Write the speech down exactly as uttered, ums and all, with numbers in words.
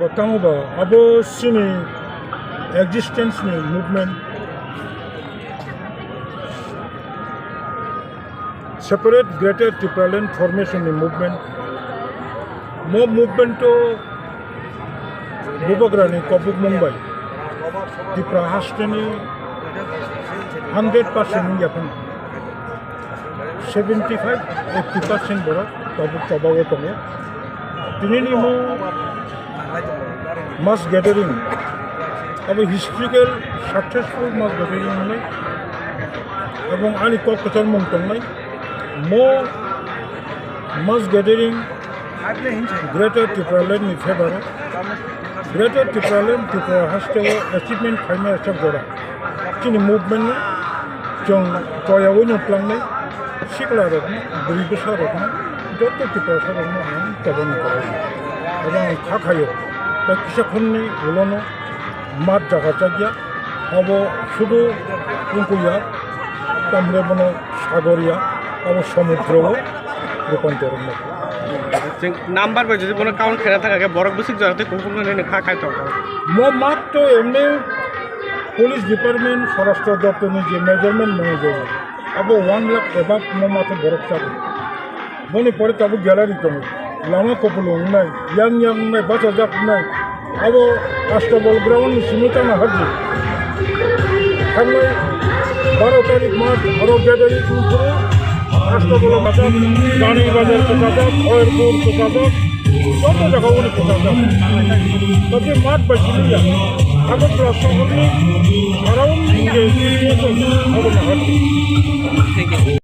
Tamo ba abo chini existence ni movement, separate Greater Tipraland formation ni movement. Mo movement to Bubagra ni kobuk mung bai Tipra haste ni hundred percent wngya phano seventy five eighty percent borok tabuk choba o tongo. Tini ni mo mass gathering abo historical successful mass gathering wngnai, ebong ani kok kwchar mung tongnai. Mo mass gathering Greater Tipraland ni favor o, Greater Tipraland Tripura haste o achievement khaima sak jora chini movement no chwng toya wi no tlangnai. Sikla rokno, bwrwi bwsa rokno, joto Tiprasa rokno ang toboni kwrwi. Abo ang kha khaio, ta kisa khonni ulono mat jaga chakya, abo sudu wngkukya, tamre bono sagor ya, abo somudro o rupantor wngkha. Chwng number bai jodi bono count khaina thangkha khe borok bwswk jora tei kubun kubun hinwi kha khai tongkha. Mo mat to emni police department, swarashtra doptor ni je measurement mwnwi jago, abo one lakh above mo mat borok chago. Boni pore tabuk gallery tongo. Lama kopulung wngnai, yang yang wngnai, bachajak wngnai. Abo Astabol ground ni simi tangna hardi. Thangnai baro tarik mas aro gathering wngphuru Astabol kwchajak, Rani Bazar kwchajak, Khairpur kwchajak, joto jaga o kwchajak. Tei mat bai simi ya. Agartala sohor ni surrounding je abo nahardi.